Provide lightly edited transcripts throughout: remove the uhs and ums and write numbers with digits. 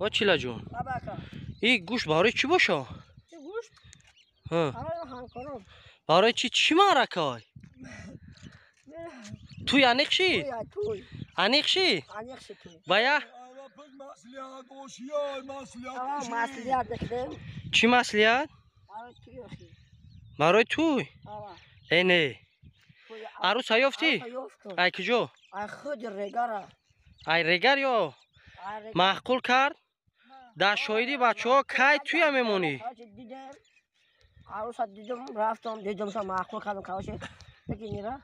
О чила ҷон. И гӯшт барои чӣ боша? Гӯшт? Ҳа. Барои ҳамкорон. Барои чӣ чӣ маъракай? Туй аниқ ши? Туй. Аниқ ши? Аниқ ши туй. Бая? Маслиҳат дехтем. Чӣ маслиҳат? Барои туй охи. Барои туй? Ава. Э не. Арӯса ёфтӣ? Ай куҷо? Ай худи Регара. Ай Регар ё? Маъқул кард? Дар шоҳиди бачаҳо кай туя мемонӣ? Дидем. Арӯса дидум, рафтам, дидумша маъқул кардам, короче. Бигӣ нира.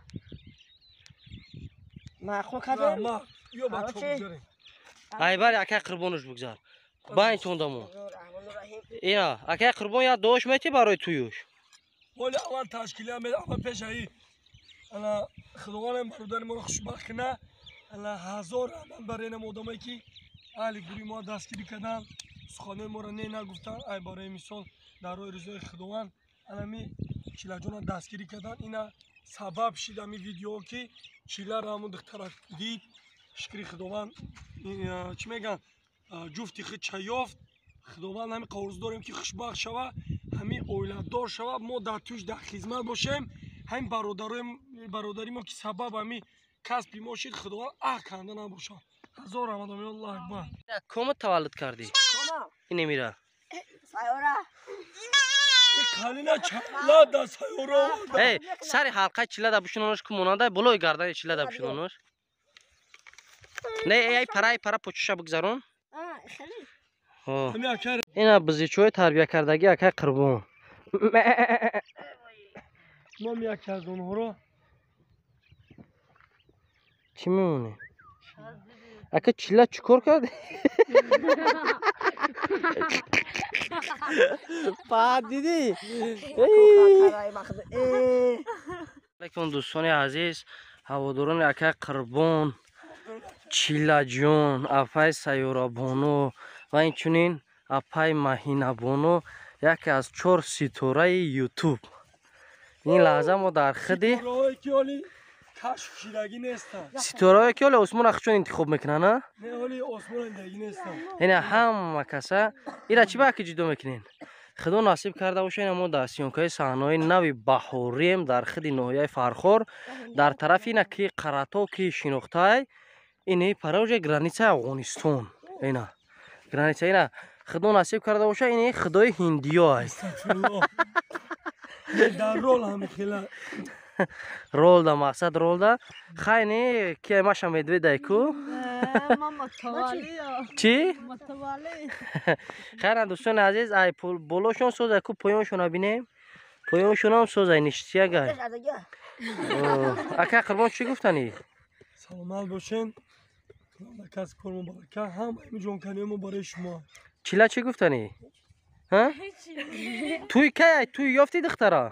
Маъқул кардам. Ай бари акай Қурбонош бигзар. Байнтон дамо. Ина, акай Қурбон я дош метӣ барои туюш? Оли аввал ташкилия ме, аввал пешаи. Ана Худовандам бародари моро хушбахт кина. Ана ҳазор раҳмат бар инам одамое ки аҳли гурӯҳи мо дастгирӣ карданд, суханои моро не нагуфтанд. Ай барои мисол дар роҳи ризои Худованд анами Чилаҷона дастгирӣ карданд. Ина сабаб шид ами видео ки Чиларо ҳамун духтара дид. Шукри Худованд, чӣ мегӯянд, ҷуфти худ ча ёфт. Худованд ҳами орзу дорем ки хушбахт шава, ҳами оиладор шава, мо дар туш дар хизмат бошем. Ҳамин бародари мо ки сабаб ҳами касби мо шид, Худованд аҳ канда набошад. Ҳазор раҳмат, Аллоҳ акбар. Кома таваллуд кардӣ? Ин мира. Сайёра. Калина чала да сайёра. Эй, сари ҳалқаи чила да бушинонош ку монанда, болои гардани чила да бушинонош. Не, эй, пара, ай пара почуша бигзарон. Ина бизичои тарбия кардагӣ акай Қурбон. Номи яке аз онҳоро чӣ мемонӣ? Ака чила чӣ кор кард? Фаҳд дидӣ? Алейкум дӯстони азиз, ҳаводорони акай Қурбон, Чилаҷон, апай Сайёрабону ва инчунин апай Маҳинабону, яке аз чор ситораи Ютуб. Ин лаҳза мо дар худи кашф шидагӣ нестанд. Ситораое ки ҳоле осмонро худшон интихоб мекунанд, а? Не, ҳоли осмонро дидагӣ нестанд. Ина ҳама каса ира чӣ ба ки ҷудо мекунен? Худо насиб карда боша, ина мо дар съёмкаи саҳнаҳои нави баҳорием дар худи ноҳияи Фархор, дар тарафи ина ки Қарато ки шинохтай, ини пара уже границаи Афғонистон. Ина граница ина Худо насиб карда боша, ини худои ҳиндиё аст. Дар рол ҳами хела. Ролда мақсад ролда. Хай не, ки маша медведай ку? Чӣ? Хайра дӯстони азиз, ай болошон созай ку, поёншона бинем. Поёншонам созай ништиягай. Ака Қурбон чӣ гуфтанӣ? Саломат бошен. Кас кор муборака, ҳам ами ҷонканиҳо мо барои шумо. Чила чӣ гуфтанӣ? Ҳа? Туй кай? Туй ёфтӣ духтара?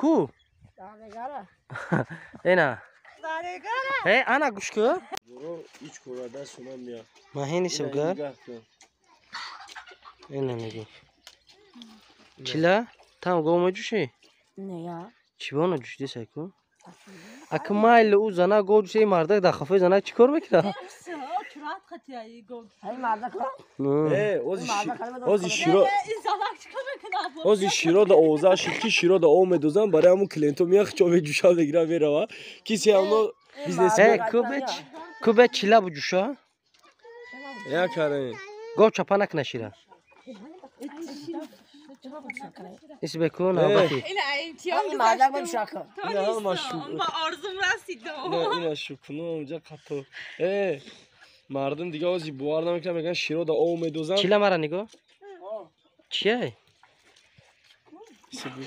Ку? Ина. Э, ана гӯш ку? Ҳеҷ кора даст шумо меяд. Маҳини сибгар. Ина мегӣ. Чила, там гов меҷӯшӣ? Не, я. Чӣ бона ҷӯшидӣ сай ку? Ака майли ӯ зана гов ҷӯша, ин мардак дар хафои занак чӣ кор мекунад? Ози широ да овоза шид ки широ да ов медозанд, барои ҳамун клиентҳо меяд хичо меҷӯша мегира мерава. Кисе ҳамно бизнес. Э, кубе чила буҷӯша? Я каре. Гов чапа накна шира. Исбе ку навбати. Ина шукунам ҷа қатто. Э, мардум дига ози бовар намекунанд, мегӯянд широ да ов медозанд. Чила мара нигоҳ. Чия?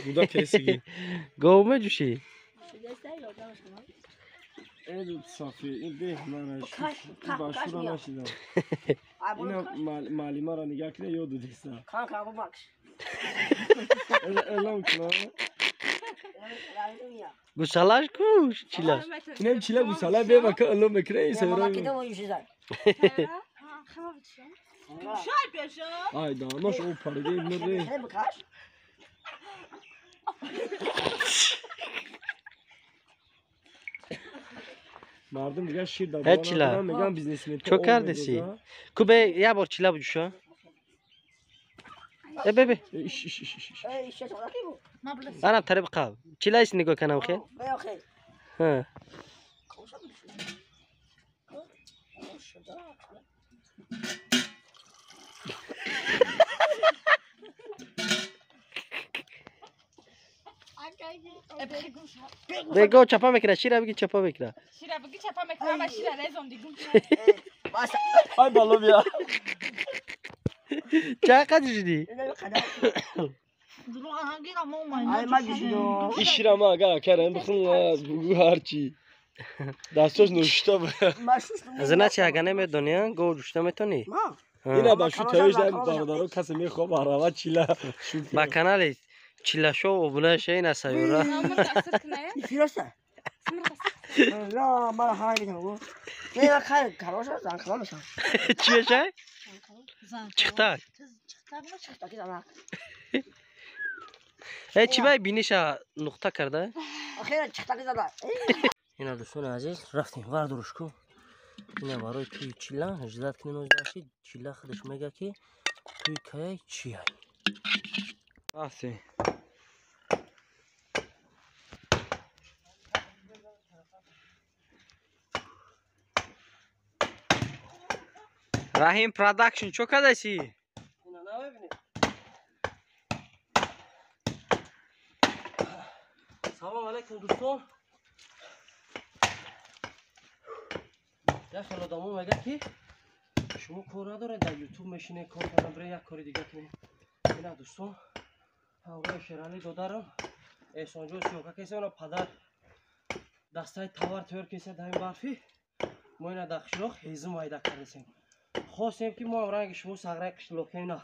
Буда кесиги. Гов меҷӯшӣ? Сафи, ин беҳ мана башура нашидам. Ина маълимаро нигаҳ кина ёд додиста. Элом кунам. Гусалаш ку чила? Инам чила гусала бева ка элом мекунад ин сайёра. Ай дамаш о парида мире. Мардум дигар шир дар чила мегӯянд бизнесмен. Чо кардеси? Ку бе як бор чила буҷӯша? Бе ана тариқ қаб чилайс нигоҳ канам хе ҳа бего чапа мекунад шира биги чапа мекунад шира биги чапа мекунад ама шира резом дигум ай бало бия чақа ҷушидӣ ин шира ма агар акарам бихӯн бугӯ ҳарчи дастош нӯшита зина чи ага намедонӣ гов ҷушта метонӣ ина ба шу тавиш бародаро касе мехоҳ барава чила ба канали чилашо обуна шаи на сайёра чӣ мешай чихтак э чӣ бай биниша нуқта карда ина дӯстони азиз рафтем вардурушку ина барои тӯи чила ждат кунем оздааши чила худаш мега ки тӯи каяй чияй рафтем Раҳим продакшн чо кадаси? Салом алейкум дӯстон. Як хел одамо мегӯяд ки шумо кор надоред дар ютуб мешинед кор кардан биред як кори дига кунед. Ина дӯстон ҳамроҳи Шералӣ додарам Эҳсонҷон сиёка кеса ина падар дастаи товар тайёр кеса дар ин барфӣ мо ина дар қишлоқ ҳезум майда кардесем. Хостем ки мо ранги шумо сағраи қишлоқем ина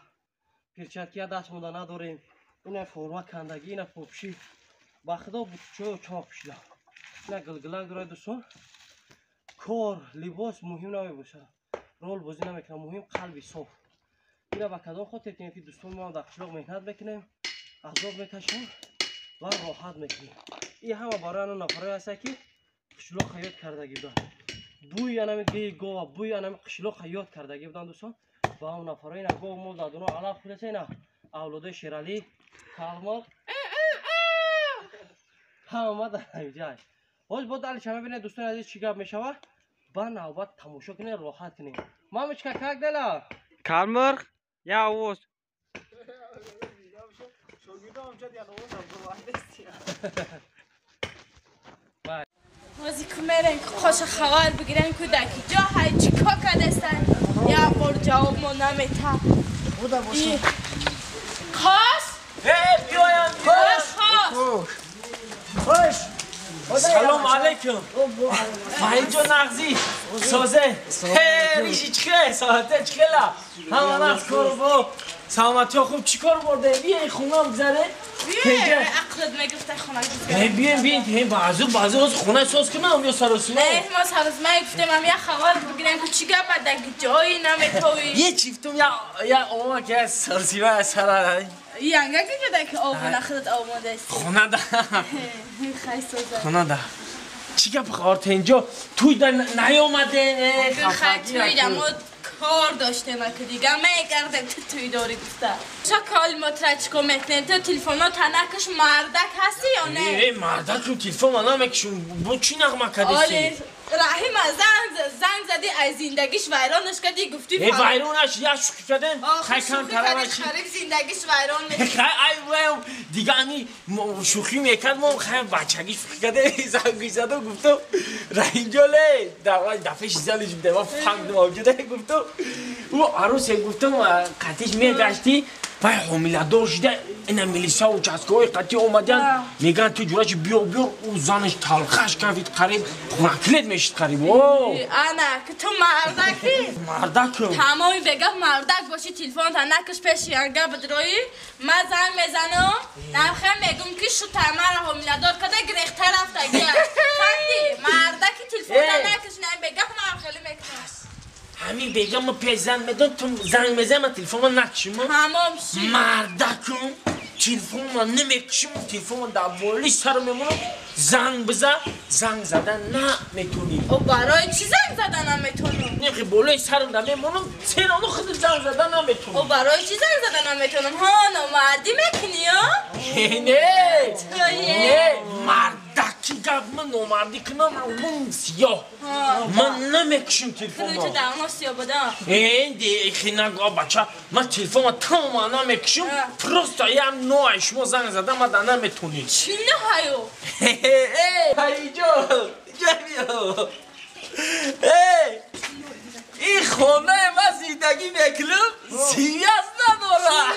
перчаткия даст монда надорем ина форма кандагӣ ина попши ба худо бутчоё чоқ пӯшида ина гилгилак дорад дӯстон кор либос муҳим намебошад рол бозӣ намекунад муҳим қалби соф ина ба кадом хотир кунем ки дӯстон мо дар қишлоқ меҳнат мекунем азоб мекашем ва роҳат мекунем ин ҳама барои ано нафарое ҳастад ки қишлоқ ҳаёт кардагӣ буданд бӯи анами геи гова бӯи анами қишлоқ ҳаёт кардагӣ буданд дӯстон ва он нафаро ина гов мол дадуно алаф худаса ина авлодои Шералӣ калмоқ ҳама дар ҳамиҷай ҳоз бо далиша мебинед дӯстони азиз чӣ гап мешавад ба навбат тамошо кунед роҳат кунед мамочка как дела калмирғ я овоз Вози кумерен қоша хабар бигирен кӯдаки ҷо ҳай чӣ кор кардастан як бор ҷавоб мо намета қос биёям қос қос салом алейкум фаҳимҷон нағзӣ созе риши чихе соате чихела ҳама нағз кору бо саломатиҳо хуб чӣ кор бурде биёи хонам гузаре ақлат мегуфта хона гузаре биёем биёем баъзу баъзу ҳоз хона соз кунам ё саросима не мо саросима гуфтем ам як хабар бигирем ки чӣ гап адаги ҷои наметовӣ е чифтум я ома ки саросима сара янга ки ҷода ки обуна худат омодаст хона да хай соза хона да чӣ гап ортенҷо туй да наёмаде хай туй да мо кор доштем аки дига мегардем ту туй дорӣ гуфта ча кол мо тра чико мекунем ту телефонно танакаш мардак ҳастӣ ё не э мардакум телефон ма намекушум бо чӣ нағма кардеси раҳима занг зади аз зиндагиш вайронаш кардӣ гуфтӣ э вайронаш як шӯхӣ кардем хай кам тараваш қариб зиндагиш вайрон мешуд хай ай ваям дига ами шӯхӣ мекард мо хай бачагӣ шӯхӣ кардем занг заду гуфтам раҳимҷоле дафъаи шизалиш буда ма фаҳмидам авҷуда гуфтам ӯ арусе гуфтам қатиш мегаштӣ вай ҳомиладор шуда ина милиса участковой қатӣ омадян мегӯянд ту ҷурачи биё биёр ӯ занаш талхаш кафид қариб хунакилет мешид қариб ана ки ту мардаки мардакам тамоми бега мардак боши телефонта накаш пеши янга бидроӣ ман занг мезанам намхе мегум ки шута мара ҳомиладор када гирехта рафтагия фаҳмидӣ мардаки телефонта накаш нам бега ман хеле мекунам ҳамин бега ма пеш занг медон ту занг мезанам ман телефонма накшим тамом шид мардакум Телефонма намекушам, телефонма дар болои сар мемонам, занг биза, занг зада наметонӣ. О, барои чӣ занг зада наметонам? Нехи болои сарам да мемонам, серано худ занг зада наметонӣ. О, барои чӣ занг зада наметонам? Ҳо, номардӣ мекунӣ, ё? Не, не, мардаки гап, ман номардӣ кунам, ман сиёҳ. Ман намекушам телефонро. Ключ дар мо сиёҳ буда. Э, хинага бача, ман телефонро тамоман намекушам, просто ям ноай шумо занг зада ман да наметонӣ. Чӣ ноҳаю? Ҳайҷо, ҷамиё. Эй, ин хонаи ман зиндагӣ мекунам, связь надорад.